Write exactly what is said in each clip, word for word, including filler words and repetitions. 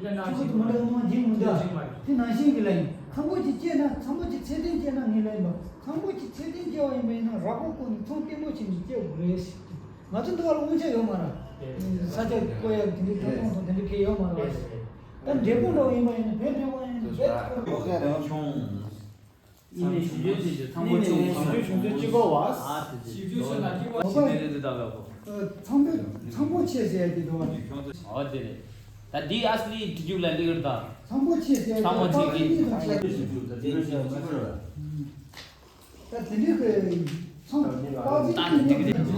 ཆུ་བོ་དུ་མ་འདྲ་མ་འཇིག་མི་འདྲ། དེ་ནང་བཞིན་གྱི་ལ་ཡིན། ཚང་པོ་ཅིག་སྐྱེས་ན་ཚང་པོ་ཅིག་ཚད་ལྡན་སྐྱེས་ན་ངེས་ལ་ཡིན་པ། ཚང་པོ་ཅིག་ཚད་ལྡན་སྐྱེ་བ་ཡིན་པ་ཡིན་ན་རག་པ་བཀོལ་ནས་ཚོང་བརྟན་པོ་བྱས་ནས་སྐྱེ་དགོས་རེད་ཟེར། ང་ཚོ་འདི་བ་ལ་དབང་ཆ་ཡོད་མ་རེད། ས་ཆ་བཀོལ་ཡག་དེ་འདྲའི་ཐོབ་ཐང་དང་དེ་འདྲའི་གལ་ཡོད་མ་རེད་བ། ད་འབྲས་སྤུངས་འདྲ་བོ་ཡིན་པ་ཡིན་ན་བོད་འབྲས་སྤུངས་ཡིན་ན་བོད་ཁོ་རང་ཆུང་། ཨ་ནི་ཞིབ་འཇུག་བྱེད་རྒྱུ་ཚང་པོ་ཆུང་ཆུང་ཆུང་ཆུང་གཅིག་པོ་བ། ཨ་དེ་དེ་ཞིབ་འཇུག་བྱེད་ན་གཅིག་པོ་ཞིག་དེ་རེད་དེ་ད་བས་གོ། ཚང་པོ་ཚང་པོ་ཆེ་ཟེར་གྱི་འདུག་བ། ཨོ་དེ་རེད། ད་འདི་ཨ་སི་ལི་བྲིས་རྒྱུགས་ལ་ལིག་རེད་ད། ཚང་པོ་ཆེ་ཟེར་ཚང་པོ་ཆེ་གི། ད་དེ་འདྲའི་གི་ཚང་པ་ཅིག་གི་པ་ཅིག་གཉིས་ནས་པ་ཅིག་གཉིས་ནས་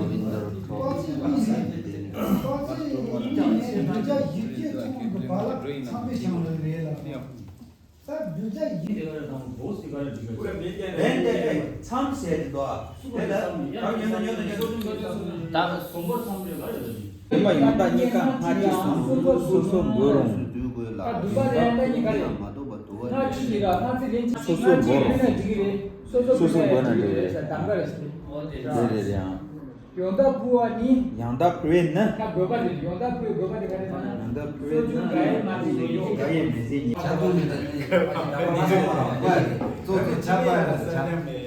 བདུན་བརྒྱ་བཞི་བཅུ་ཚོང་གི་བ་ལ་ཚང་པོ་བྱང་ལ་རེད་ལ། ད་བདུན་བརྒྱ་ཡིན། ལན་དེ་མཚམས་ཟེར་གྱི་འདུག་ཨ། དེ་ལ་ད་ཉོན་དང་ཉོན་དང་ཉོན་དང་ཉོན་དང་། ད་སྒོམ་པ་ཚང་མ་ལ་རེད། བདེན་པ་ཡང་དག་གཉིས་ཀ་སྔ་ཕྱི་གསུམ་སོ་སོ་འབོད་རུང་། ད་བདུན་པ་ལ་ཡང་དག་གཉིས་ཀ་རེད། སྔ་ཕྱི་གཉིས་ཀ་སྔ་ཕྱི་ལན་གཅིག་སོ་སོ་འབོད་རུང་། སོ་སོ་འབོད་ན་འགྲིག་གི་རེད། སོ་སོ་འབོད་ན་འགྲིག་གི་རེད། གདམ་ག་རེད། རེད་རེད་རེད་ཨང་། ཡོན་བདག་ཕུལ་བ་ནི། ཡང་དག་ཕུལ་བས་ན། ད་དགོས་པ་རེད། ཡོན་བདག་ཕུལ་དགོས་པ་དེ་ག་རེ་ཟེར་ན། ཡང་དག་ཕུལ་བས་ན། སོ་སོའི་དགའ་ཡི་མི་ཚེ་ཉིད། དགའ་ཡི་མི་ཚེ་ཉིད། ཆགས་སྡང་མེད་པ་ནི་གཙོ་གཙོ་ཆགས་པ་ཡང་ཟེར་ཆགས་ཡང་མེད།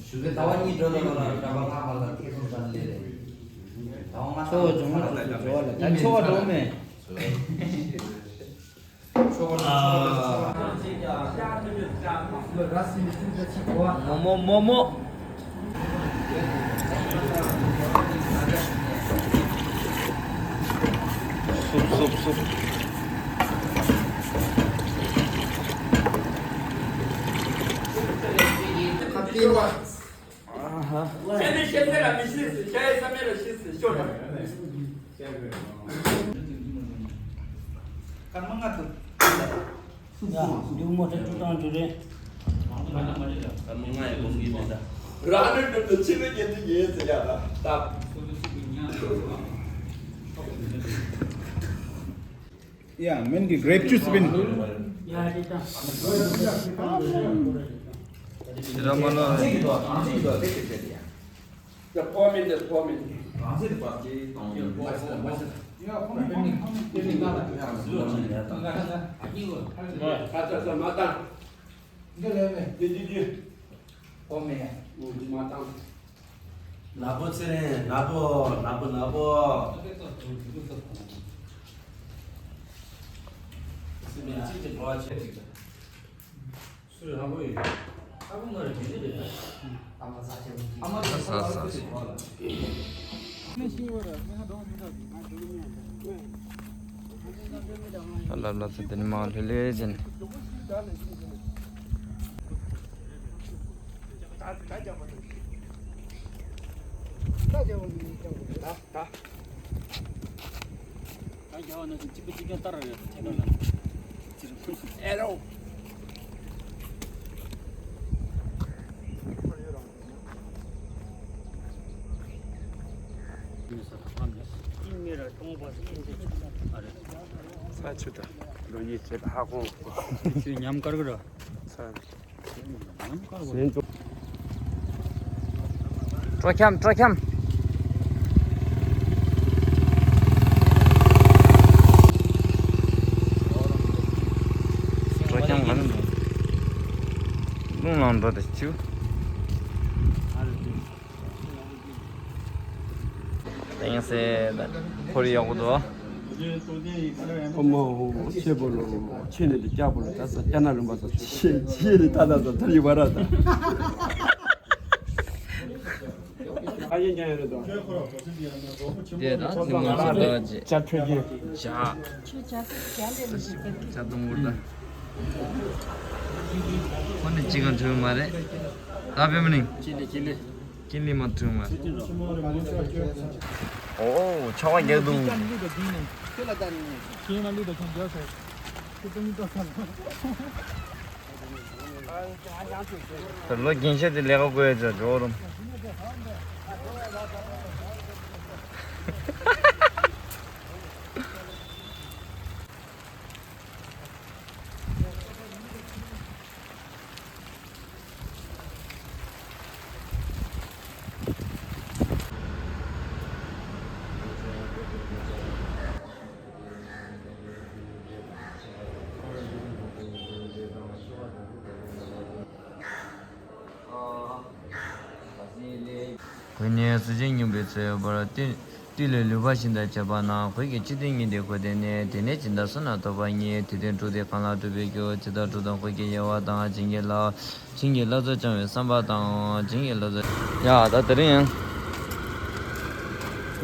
ཞུ་གི་ཟླ་བ་གཉིས་འགྲོ་ལ་བ་ལ་གྲྭ་པ་ལྷག་པ་ལ་ཐེག་སོང་ས་ལས་རེད། ཟླ་བ་ལྔ་ཆོ་བ་སྦྱོང་ལ་འགྲོ་ལ་ད་ཆོ་བ་འགྲོ་མེད། མོ་མོ་མོ་མོ། སུབ་སུབ་སུབ། ཁ་པི་ལ། ཨ་ཧ། ཁྱེད་ནི་ཤེས་ཚད་ལ་མི་ཤེས་སུ་ཤ་ཡི་བསམ་ཡས་ལ་ཤེས་སུ་ཤོར་བ། སྐར་མ་ལྔ་དུ། ཡ་འདུག་མོ་དེ་ཅུ་ཏང་ཅུ་རེད། སྐར་མ་ལྔ་ཡི་གོང་གི་མེད་ད། རང་རེ་འདི་འདི་ཕྱི་པའི་རྒྱན་དུ་ཡིན་ཟེར་ཡ་ད་ད། Yeah, man, the grape juice been. འདི་ལས་མེད། འདི་འདི་འདི། ཨོ་མེ། འོ་འདི་མ་བཏང་། ནག་པོ་ཚེ་རིང་། ནག་པོ་ནག་པོ་ནག་པོ། སེམས་ཅན་གཅིག་གི་འགྲོ་བ་བྱེད་ཅིག་དང་། སུ་རེད་ཧ་གོ་ཡོད། ཧ་གོ་མ་རེད་དེ་འདི་རེད། ཨ་མ་ས་ཆེན་པོ་ཅིག་ཨ་མ་ས་ས་ས་ས་ཆེན་པོ་ཅིག་འགྲོ་བ་ལ། ལབ་ལབ་ཚེ་དེ་ནི་མ་ལྷོད་ལྷོད་ཅན། ཨེ་རོ། ས་ཆུ་དང་ལོ་ཉིས་བྱེད་ཧ་གོ། ཆུ་ཉམས་དཀར་གི་ར། ས། སྤྲོ་འཁྱམ་སྤྲོ་འཁྱམ། སྤྲོ་འཁྱམ་ག་ནས་འགྲོ། རླུང་ལངས་འགྲོ་དེ་ཆུ། ཏེང་སེ་ད་ཁོར་ཡག་པོ་འདུག་ཨོ་མ་ཧོ་ཆེ་པོ་ལོ་ཆེ་ནི་དེ་སྐྱ་པོ་ལོ་ད་ས་སྐྱ་ན་རིམ་པ་ས་ཆེ་ཆེ་ནི་ད་ད་ད་ཐར་ཡི་བ་ར་ད། ཨ་ཡེ་ཉ་ཡ་རེ་ད། དེ་ད་ནི་མ་སུ་ད་ཅེ། ཇ་ཐོད་ཀྱི། ཇ། ཇ་དུང་གུར་ད། ཁོ་ནི་ཅི་གང་ཐོས་མ་རེད། ད་བེ་མ་ནིང་། ཅི་ལི་ཅི་ལི། ཀིན་ལི་མ་ཐུང་མ། ཨོ་ཆོག་ག་རྒྱག་འདུག་ད་ལོ་རྒན་ཤ་དེ་ལས་ཀ་དགོས་ཡ་ཅག་འགྲོ་རུང་། གོས་ནི་གཟི་བྱིན་སྙིང་པོས་གཙོས་པར་སྟོད་ལུས་ལུས་པ་བཞིན་དུ་བྱས་པ་ན། གོས་ཀྱི་སྤྱི་དོན་སྙིང་ཏིག་གོ་དེ་ནི། དེ་ནས་ཇི་ལྟར་བསོད་ནམས་ཐོབ་པ་ཉིད། དེ་དོན་དྲུག་སྟེ་གང་ལ་སྤྲུལ་པའི་རྒྱུ། ཇི་ལྟར་དྲུག་དང་གོས་ཀྱི་དབྱེ་བ་དང་། བྱིན་གྱིས་བརླབ། བྱིན་གྱིས་བརླབ་ཚུལ་སྦྱང་བའི་བསམ་པ་དང་། བྱིན་གྱིས་བརླབ་ཚུལ། ཡ་ད་དེ་རིང་ཡང་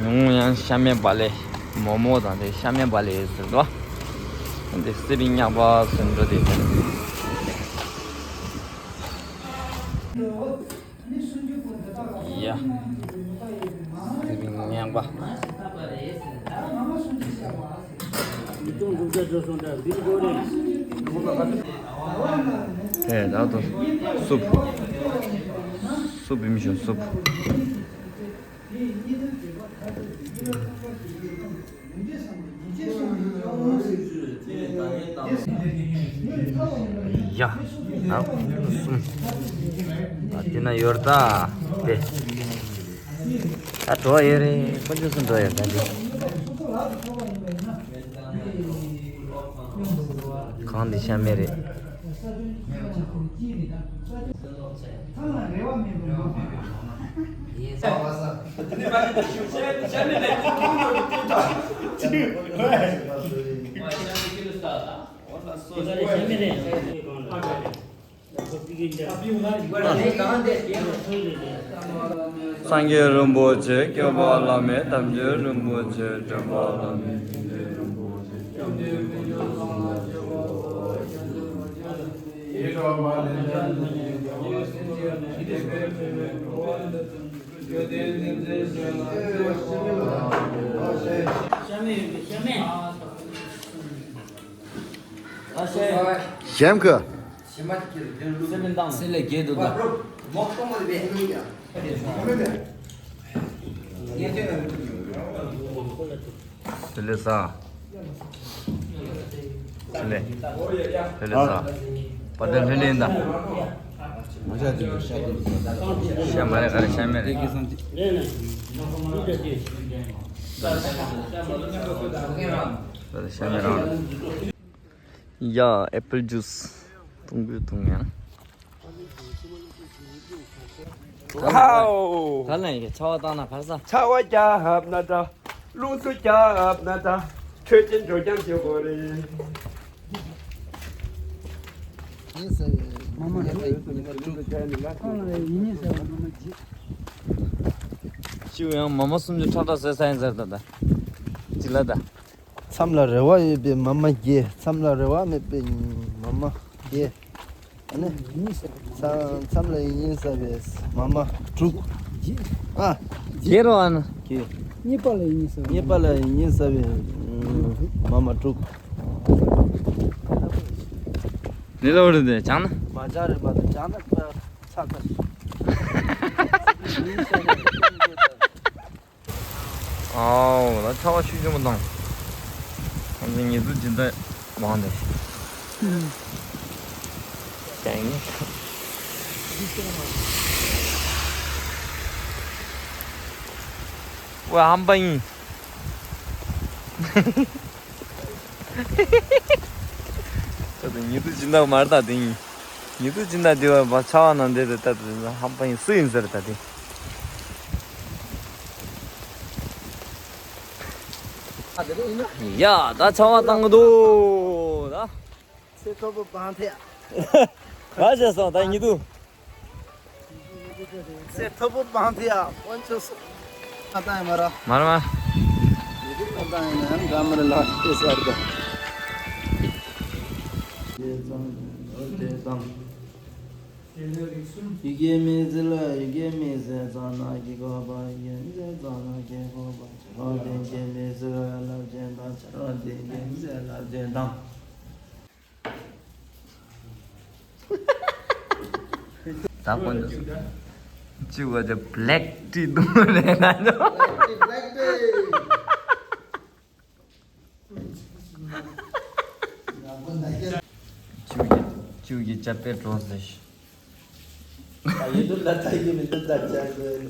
ཉུང་ཡང་ཤ་མེད་པ་ལས་མོག་མོག་དང་དེ་ཤ་མེད་པ་ལས་ཟེར་དོ། འདི་སི་པིང་ཉག་པ་ཟེར་འགྲོ་དེ། ཡ། སི་པིང་ཉག་པ། ཨེ་ད་དུ་སུབ། སུབ་བིམ་ཤོ་སུབ། ཡ། ད་གསུམ། ད་དེ་ན་ཡོར་ད་དེ། ད་འགྲོ་ཡོད་རེད། དཀོན་མཆོག་གསུམ་འགྲོ་ཡོད་ད་འདི། གང་འདི་ཤ་མེད་རེད། སངས་རྒྱས་རིན་པོ་ཆེ་སྐྱོབ་པ་བླ་མེད། དམ་ཆོས་རིན་པོ་ཆེ་སྒྲོན་པ་བླ་མེད། གཞན་གྱི། སེ་ལེ་རྒྱལ་དུ་དང་། སེ་ལེ་ས། སེ་ལེ། སེ་ལེ་ས། པ་དེ་ལྷུན་ལེན་དང་། ཤ་མ་རེད་ག་རེ་ཤ་མེད་རེད། ཤ་མེད་རང་། ཡ། ཨེ་པལ་ཇུས་འཐུང་དགོས་འཐུང་ཡང་། ཧའོ། ད་ལན་གྱི་ཆར་པ་བཏང་ན་གར་ས། ཆར་པ་རྒྱབ་ན་འདྲ། རླུང་འཚུབ་རྒྱབ་ན་འདྲ། ཆོས་ཅན་འགྲོ་རྐྱང་བྱེད་དགོས་རེད། ཡིན་ཟེར་བའི་མ་མ་དྲུག་ཁོང་ལ་ཡིན་ཉེ་ཟེར་བ་མ་མ་བརྒྱད། ཤིའུ་ཡང་མ་མ་སུམ་ཅུ་ཁྲག་ཁྲག་ཟེར་ས་ཡིན་ཟེར་ད་ད། ཅི་ལ་ད། མཚམས་ལ་རེ་བ་ཡོད་པའི་མ་མ་བརྒྱད། མཚམས་ལ་རེ་བ་མེད་པའི་མ་མ་བརྒྱད། ཨ་ནི། མཚམས་མཚམས་ལ་ཡིན་ཉེ་ཟེར་བའི་མ་མ་དྲུག་ཨ། བརྒྱད་རོ་ཨ་ན། གཉིས་པ་ལ་ཡིན་ཉེ་ཟེར་བའི། གཉིས་པ་ལ་ཡིན་ཉེ་ཟེར་བའི་མ་མ་དྲུག་ནི་ལོ་རེ་དེ་ཅང་ན། མ་ཅང་རེད་མ་དང་ཅང་ན་ཚ་ཚ། ཨའོ། ད་ཆར་པ་ཤུགས་ཆེན་པོ་བཏང་། ཁོང་ཚོ་ཉི་ཚེ་སྦྱིན་བདག་དབང་དེ། ཀྱང་ངེས། ཝེ་ཧམ་པ་ཡིན། ད་དུང་ཉི་ཚེ་སྦྱིན་བདག་མར་ད་དེ་ཡིན། ཉི་ཚེ་སྦྱིན་བདག་འདི་བ་བ་ཆ་བ་ནང་འདི་དེ་ད་དུང་ཧམ་པ་ཡིན་སུ་ཡིན་ཟེར་ད་དེ། ཡ་ད་ཆར་པ་བཏང་གི་འདུག་ད། ཚེ་མཐོ་པོ་བང་ཐེ་ཡ། ག་བྱས་སོང་ད་ཉི་དུ། ཚེ་མཐོ་པོ་བང་ཐེ་ཡ། དཀོན་མཆོག་གསུམ། ཨ་ཏང་ཡ་མ་ར། མ་ར་མ། ཡི་གེ་ཨ་ཏང་ཡ་ན་ཡང་འདྲ་མ་ར་ལ་ཤེས་གསར་དུ། ཡི་གེ་མི་ཟེར་ལ་ཡི་གེ་མི་ཟེར་ཙང་ན་གི་གོ་བ་ཡི་གེ་མི་ཟེར་ཙང་ན་གི་གོ་བ་ཆ་རོགས་དེ་གེ་མི་ཟེར་ལ་ལབ་ཅན་དང་ཆ་རོགས་དེ་གེ་མི་ཟེར་ལབ་ཅན་དང་། ད་དཀོན་མཆོག་གཅིག་བ་དེ་བྷེ་ལེག་ཏི་བཏུང་རེད་ན་ཉོ། བཅུ་གི་བཅུ་གི་ཅ་པེ་ཀྲོ་ཟེར་ཤི། ད་ཡོད་དུ་ལ་ད་ཡོད་མི་འདུག་ད་ཅག་ཟེར།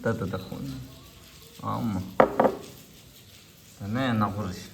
ད་ད་ད་ཁོང་ཨ་མ། ད་ནས་ནག་པོ་རེད།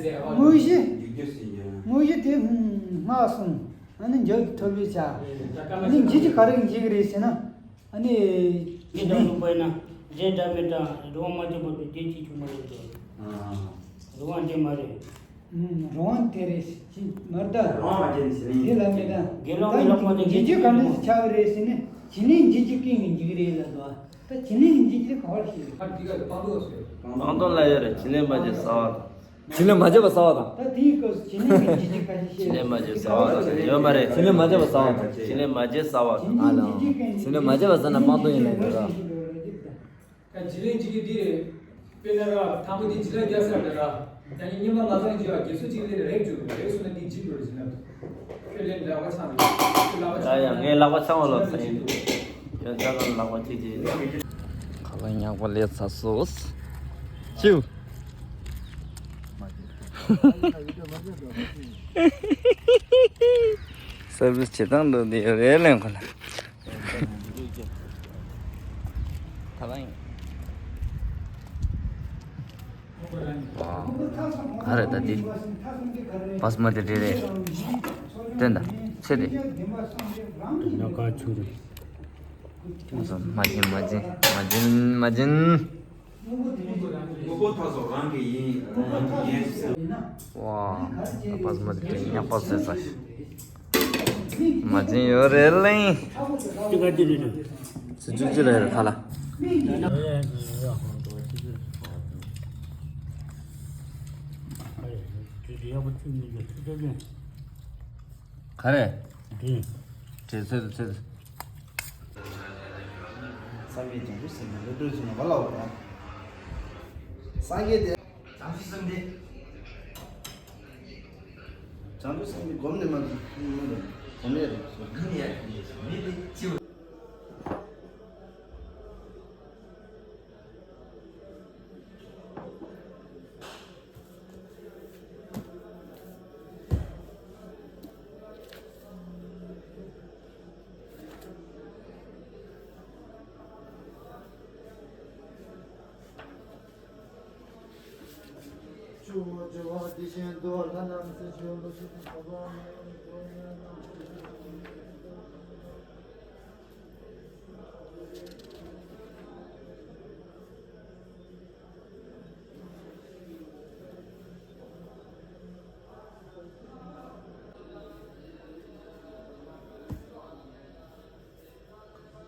དངོས་གཞི། འཇིག་རྒྱུ་ཟེར་རྒྱུ། དངོས་གཞི་དེ་སྔགས་གསུམ། ཨ་ནི་འཇབ་ཐོལ་པའི་བྱ། ཨ་ནི་འཇིག་རྒྱུ་ག་རེ་འཇིག་རེད་ཟེར་ན། ཨ་ནི། ངས་འདྲ་ལུག་པ་ཡིན་ན། རྫས་འདྲ་མི་འདྲ་རང་དབང་མ་བྱས་པར་དུ་དེ་ཅིག་བྱུང་མ་རེད་དོ། རང་དབང་དེ་མ་རེད། རང་དབང་དེ་རེད་ཅི་མ་རེད་ད། རང་དབང་མ་བྱས་ནས་ཟེར་ནས། དེ་ལ་མེད་ད། དགེ་སློང་གི་ལག་པ་དེ་འཇིག་རྒྱུ་ག་འདྲ་ཞིག་ཆགས་ཀྱི་རེད་ཟེར་ནས། བྱིན་ལེན་འཇིག་རྒྱུ་ཀུན་གྱི་འཇིག་རེད་ལབ་འདུག་ད་བྱིན་ལེན་གྱི་འཇིག་རྒྱུ་དེ་ག་བར་ཞིག་རེད། ཨ་འདི་ག་དེ་སྤང་ཐོག་ཟེར། སྤང་ཐོག་ལ་ཡོད་རེད། བྱིན་ལེན་མ་བྱས་ཟ་བ་དང་། བྱིན་ལེན་མ་བྱས་པ་ཟ་བ་དང་། ད་དེའི་སྐབས་སུ་བྱིན་ལེན་གྱི་འཇིག་རྒྱུ་ཁ་ཤས་བཤད། བྱིན་ལེན་མ་བྱས་ཟ་བ་དང་ཡོད་མ་རེད། བྱིན་ལེན་མ་བྱས་པ་ཟ་བ་དང་། བྱིན་ལེན་མ་བྱས་ཟ་བ་དང་། ཨ་ལ། བྱིན་ལེན་མ་བྱས་པ་ཟ་ན་སྤང་ཐོག་ཡིན་ལབ་ཡོད་ར། ད་བྱིན་ལེན་འཇིག་རྒྱུ་འདི་རེད། དཔེར་ན་ར་དང་པོ་འདི་བྱིན་རླབས་རྒྱག་ས་རེད་ར། ད་ནི་སྔོན་མ་མ་བཏང་རྒྱུ་ཡ་རྒྱུ་ཚོ་གཅིག་ལས་རེག་འགྲོ་རེག་སོང་ན་འདི་འཇིག་འགྲོ་རེད་བྱིན་རླབས། ཁྱོད་ལས་ལག་པ་འཆང་རེད། ཁྱོད་ལག་པ་འཆང་ཡ་ཡ་ངས་ལག་པ་འཆང་བ་ལོ་ཟེར་ཡིན། ཁྱོད་ཆ་ཚང་ལག་པ་གཅིག་གཅིག་ཁ་ལག་ཉག་པ་ལས་ཚ་སོས། ཅིའུ། སར་བིས་བྱེད་སྟངས་འདྲ་འདི་ཡོད་རེད་ལན་ཁོ་ལ། ད་ལ་ཡིན། ག་རེ་ད་འདི། བཱ་སི་མ་ཏི་རེད་རེད། སྟོན་ད། ཚེ་རེད། ལ་ཀ་ཆུ་རེད། མ་བྱིན་མ་བྱིན་མ་བྱིན་མ་བྱིན། དངོས་པོ་མཐའ་སོགས་རང་གི་ཡིན། རང་གི་ཡིན་ཟེར་ན། ཝ། ད་བཱ་སི་མ་ཏི་དེ་ཉག་པ་བཟོས་ཚར། མ་བྱིན་ཡོད་རེད་ལེ། ཅི་ག་ཅི་རེད་རེད། ཚེ་བཅུ་གཅིག་ལ་ཡོད་རེད་ཁ་ལ། ག་རེ། དྲི་ཚོད་དུ་ཚོད། སངས་རྒྱས་བྱང་ཆུབ་སེམས་དཔའི་བློ་གྲོས་ཚུལ་ནི་བ་ལ་འོ་ན། སངས་རྒྱས་དེ། བྱང་ཆུབ་སེམས་དཔའི། བྱང་ཆུབ་སེམས་དཔའི་སྒོམ་ནི་མ་གི་མི་འདུག་སྒོམ་ཡས་རེད་སོ། སྒོམ་ཡས་རེད་སོ། མི་དེ་ཅི།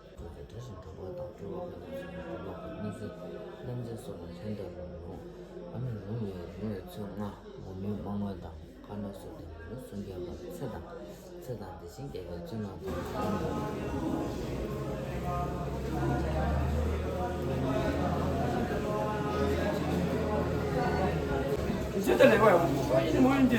བོད་ཀྱི་བཀྲ་ཤིས་འཁྲུག་པ་དང་སྤྲུལ་པ་ཁ་ཐུག་སོགས་ཀྱི་གྲུབ་ལོག་གི་གནོད་འཚེ་རྣམ་འབྱེད་སོགས་ལ་ལྷན་ཐབས་རུང་རུང་། ཨ་མི་རུང་བའི་རུང་བའི་ཚོད་ལྔ། འོག་མིན་དམར་སྔོན་དང་མཁའ་འགྲོ་སོགས་ཏེ་མི་ལུས་སྲུང་མཁན་པ་ཚེ་དང་། ཚེ་དང་དེ་བཞིན་གཤེགས་པའི་བཙུན་མ་དང་། ཚེ་དང་ལེགས་པར་ཡོང་བ་ཡིན་མོ་ཡིན་ཏེ།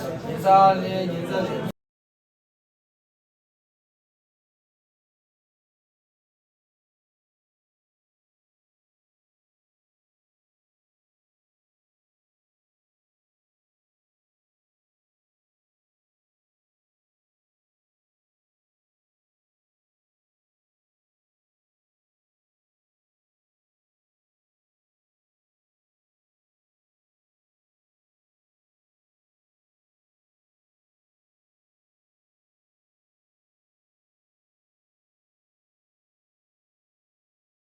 ཉིན་གསར་ལས་ཉིན་གསར་ལས།